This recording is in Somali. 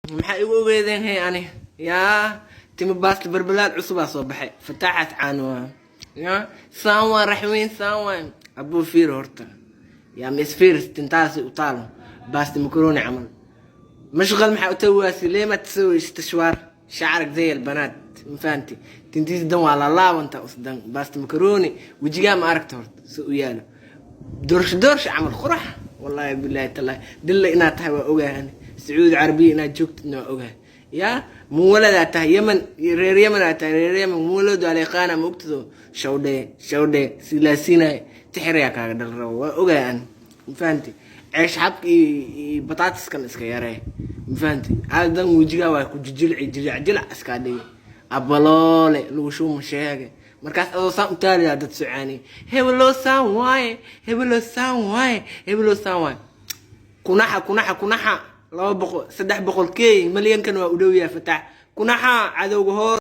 Maxaa igu ogeedeen? Hey, ani yaa timo baasta barbalaad cusubaa soo baxay. Fataaxaas caano waa yaa saan waa raxweyn, saan waa abuu. Fiir horta, yaa ma isfiiris tintaasi u taalo baasta makaroni camal مشغل. maxaa utawaasi? ليه ما تسوي استشوار شعرك زي البنات؟ Ma fahanti? Tintiisa dan waa laalaabanta usdan baasta makaroni. Wejigaa ma aragta horta si u yaalo doorsho doorsho camal qurax? Wallahi billahi tallahi, dilla inaad tahay waa ogahay. Sacuudi Carabiya inaad joogtidna waa ogahay. Yaa muwaladaa tahay Yemen, reer Yemen aa tahay, reer Yemen muwaladu aleeqaana ma ogtido? Shawdhee shawdhee silaasiinay tixirayaa kaaga dhal rabo, waa ogahay ani. Ma fahanti? Ceesh xabka iyo bataatiskan iska yaree. Ma fahanti? Aadan wejigaa waa ku jijilci, jilic jilic iskaa dhigi, abaloole lagu shuuma sheege. Markaas adoo saan u taaliyaa dad socaani, hebeloo saan waaye, hebeloo saan waaye, hebeloo saan waaye. Kunaxa kunaxa kunaxa, 200, 300 key malyankan waa u dhow yahay. Fataax kunaxa cadowga hoos.